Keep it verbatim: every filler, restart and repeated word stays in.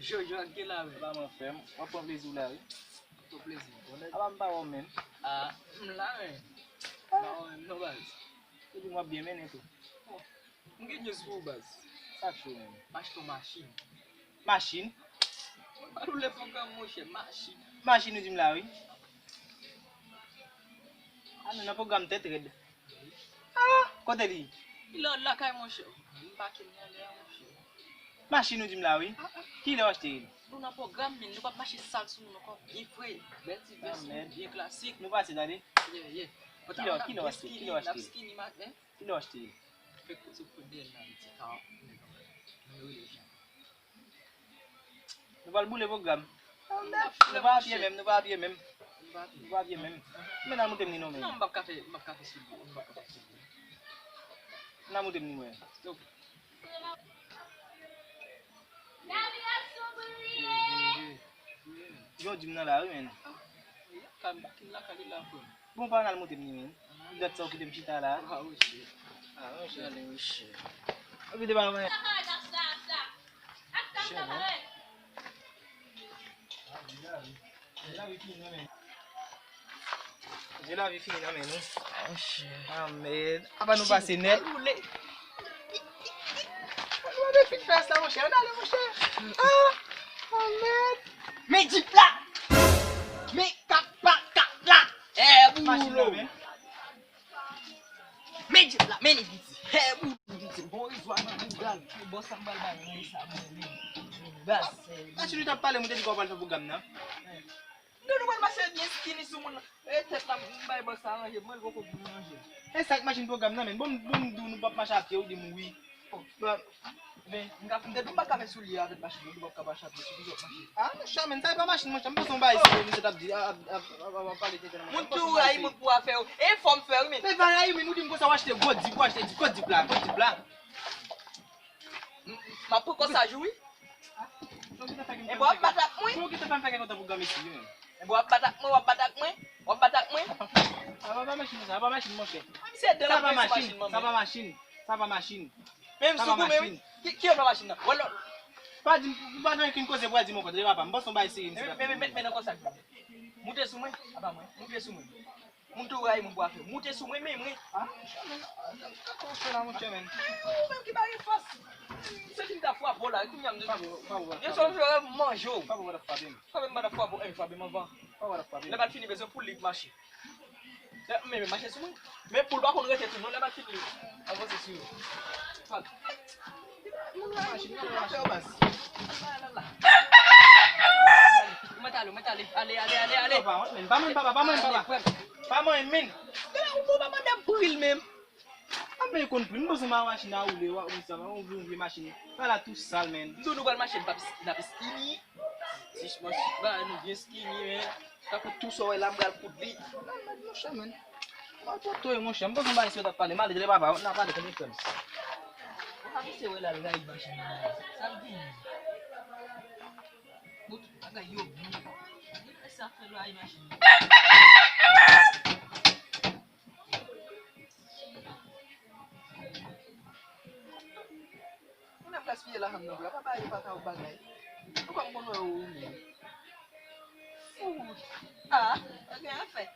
Jojo ak gen la, men. Pa mwen, frè m. W ap pran plezi w la, wi. Pran plezi. Apa m pa wè w menm? Ah, m la, men. M pa wè w menm, non, baz. Ou di m w ap byen mennen tou. Bon, m gen news pou ou, baz. Sa k cho, menm? M achte yon machin. Machin? Mwen pa nou lè pwogram, monchè, machin. Machin ou di m la, wi. Ah, nou nan pwogram tèt rèd. Ah, kote li? Li la lakay, monchè. M pa ken li anlè a, monchè. Machin ou di m la, wi. Kilè w achte l? Nou nan pwogram, men nou p ap mache sal sou moun ankò. Byen fre, bèl ti vès, byen klasik. Nou pase, tande. Yeah, yeah. Kilè, kilè w achte? Kilè w achte? Kilè w achte? Fèk sou kote dèyè l la, li ti ka, nou rele jan. Nou pral boule pwogram. Nou pa apye menm, nou pa apye menm. Nou pa apye menm. Men nan moute m ni non, men. Non, m p ap ka fè, m p ap ka fè sou li. M p ap ka fè sou li. Nan moute m ni mwen. Stop. Yo di m nan la, wi, men. Bon, pa al moute m ni, men. Dat sa w kite m chita la. Ah, monchè. Ah, monchè. Gade, monchè. Ou kite pa mwen. Chè, non. Jè lavi fini nan men nou. Monchè. Ah, mèd. Apa nou pase nèt. Ou pa vle fin fè sa, monchè. Ann ale, monchè. Ah, ah, mèd. Men djip la. Men kat pa kat la. Eh, machin nan, men. Men djip la, men li piti. Hè, bout piti. Bon, rizwa nan bouda l. Bò sa m pral bay, men sa, men li. Baz. Machin ou t ap pale, mwen te di w pral fè pwogram nan. Nèg nou pral mache byen skinny sou moun nan. E tèt la, m bay bò sa ranje, mwen l poko pou ranje. E sa k machin pwogram nan, men. Bon, m, bon, m di w nou p ap mache a pye, ou di m wi. Oh, bon. Men, m ka, m te di w m pa ka fè soulye avèk machin, nou p ap ka mache a pye sou tout lòt machin. Ah, monchè, men, sa e pa machin, monchè. M panse yon bagay serye, misye t ap di, ap, ap, ap, ap, ap pale tenten nan machin. Moun ki rayi moun pou afè yo. E fò m fè, wi, men. Men pa rayi, men, ou di m konsa, w achte gwo dip, w achte dip, kot dip la, kot dip la. M, m ap pran kòsaj ou, wi. Enben, w ap bat ak mwen. Enben, w ap bat ak mwen, w ap bat ak mwen, w ap bat ak mwen. Sa pa machin, sa pa machin, monchè. Misye dan nan machin, sa pa machin, sa pa machin. Menm sou goumen, wi. Ki, ki yo nan machin nan? Wè lòt. Pa di m, ou pa gen okenn koze pou w al di m ankò, tande papa. M panse yon bagay serye, misye t ap di. Men, men, men, men, nan kòsaj. Moute sou mwen, apa mwen. Moute sou mwen. Moun tou rayi moun pou afè. Moute sou mwen, men mwen. Ah, monchè, men, ah, sa k ap fè la, monchè, men? Ou menm ki pa gen fòs. Se fin ta frape w la, kounye a m di. Frape w, frape w, frape w. Gen sòl jwe manje w. Frape w, frape w. Frape m pa ta frape w, en, frape m anvan. Frape w, frape w. Lè m al fini bezwen pou li mache. Lè m, men, men mache sou mwen. Men poul pa konn rete tou, non, lè m al fini. Avanse sou yo. Frape. Ou mèt ale, ou mèt ale. Ale, ale, ale, ale. Pa mwen, papa, pa mwen, papa. Pa mwen, men. Gade, ou bon, papa, nèg bril menm. Apa e konn pri? M bezwen ma machin a woule, w ap wè sa, yon vye, yon vye machin. Ala tou sal, men. M di w nou pral mache, n ap, n ap skinny. Ti, ba, nou byen skinny, men. Tankou tou sa w wè la, m pral koud li. Nan, men, monchè, men. Malpwòpte, monchè. M panse m pa gen si yo t ap pale. M ale tande papa, n a pale tande frè m. Ou pa misye wè la, l rayi machin nan. Sa l gen? Bout bagay yo byen. Li fè sa fè l rayi machin nan. Ou menm gaspiye lajan m nan pou la, papa, yo pa ka yon bagay. Ou pa m konn wè ou menm. Fout. Ah, ou gen afè.